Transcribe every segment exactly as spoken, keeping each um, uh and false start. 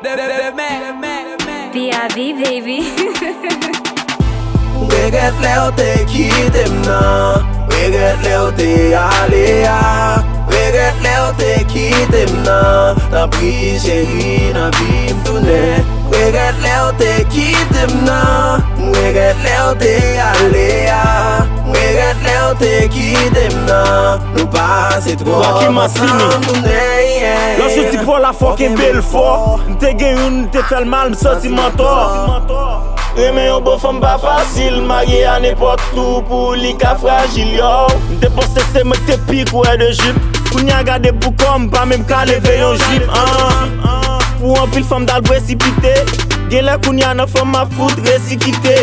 Demen. P R V, baby. M regrèt lè w te kite m nan. M regrèt lè w te ale a. M regrèt lè w te kite m nan. Tanpri cheri, nan vi m tounen. M regrèt lè w te kite m nan. M regrèt lè w te ale a. M regrèt lè w te kite m nan. Nou pase twòp ansanm tounen. Lòt jou di Paul la fò kenbe l fò. M te gen youn, m te fè l mal, m santi m antò. Renmen yon bon fanm pa fasil, marye a nenpòt ou pou li ka frajil, yo. M te panse se mwen k te pi kourè de jip. Kounye a gade pou kò m, m pa menm ka leve yon jip. Ah. Pou anpil fanm t al presipite. Genlè kounye a nan fanm m ap fout resi kite.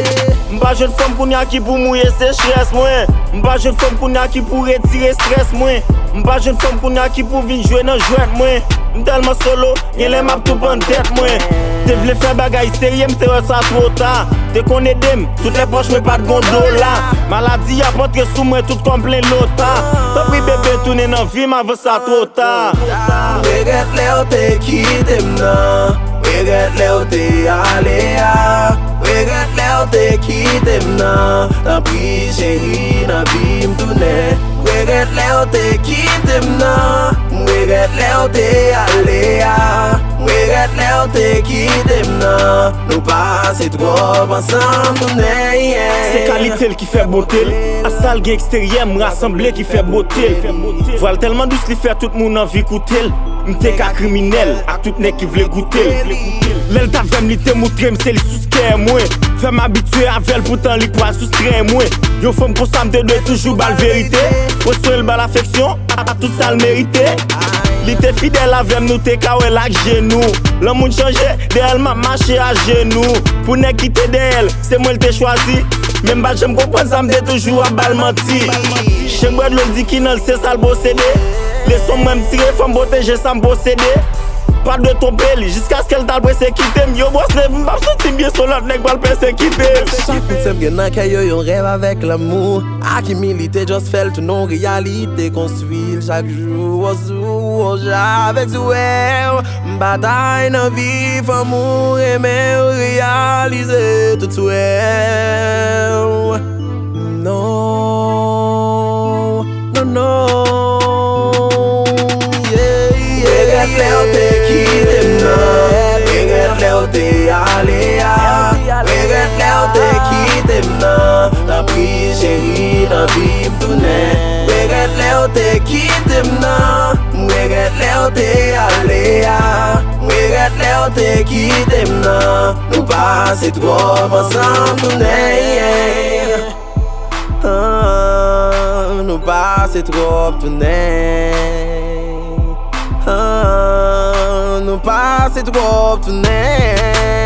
M pa jwenn fanm kounye a ki pou mouye sechrès mwen. M pa jwenn fanm kounye a ki pou retire estrès mwen. M pa jwenn fanm kounye a ki pou vin jwe nan jwèt mwen. M tèlman solo, genlè m ap tou pann tèt mwen. Te vle fè bagay serye, m te wè sa twò ta. Te konn ede m, tout lè pòch mwen pa t gon dola. Maladi ap antre sou mwen, tout kò m plen lota. Tanpri bebe, tounen nan vi m avan sa twò ta. M regrèt lè w te kite m nan. M regrèt lè w te ale a. M regrèt lè w te kite m nan. Tanpri cheri, nan vi m tounen. M regrèt lè w te kite m nan. M regrèt lè w te ale a. M regrèt lè w te kite m nan. Nou pase twòp ansanm tounen. Se kalite l ki fè bote l. Ak sa l gen eksteryè, m rasanble ki fè bote l. Vwa l tèlman dous, li fè tout moun anvi koute l. M te ka kriminèl ak tout nèg ki vle goute l. Lè l t avè m, li te moutre m se li sous kè mwen. Fè m abitye avè l, poutan li pral soustrè mwen. Yon fanm konsa, m te dwe toujou ba l verite. Mwen swe l, ba l afeksyon, a tout sa l merite. Li te fidèl avè m, nou te ka wè l ak je nou. Lanmou n chanje, dèyè l m ap mache a je nou. Pou nèg ki te dèyè l, se mwen l te chwazi. Men m pa t janm konprann sa, m te toujou ap ba l manti. Chen bwè dlo, l di ki nan l, se sa l posede. Leson mwen m tire, fò m pwoteje sa m posede. Pa dwe twonpe l, jiskaske l t al prese kite m. Yo, bwòs nèv, m p ap santi m byen si yon lòt nèg pral pèsekite m. Chak moun sèm gen nan kè yo yon rèv avèk lanmou. Ak imilite, just fè l tounen yon reyalite. Konstwi l chak jou, wò sou wò, ja avèk swè w. M batay nan vi fanm ou renmen w, reyalize tout swè w. Non, non, non. Yeah, yeah. Regrèt lè w te kite m nan. Regrèt lè w te ale a. Regrèt lè w te kite m nan. Tanpri cheri, nan vi m tounen. Regrèt lè w te kite m nan. M regrèt lè w te ale a. M regrèt lè w te kite m nan. Nou pase twòp ansanm tounen, yeah. Ah, nou pase twòp tounen. Ah, nou pase twòp tounen.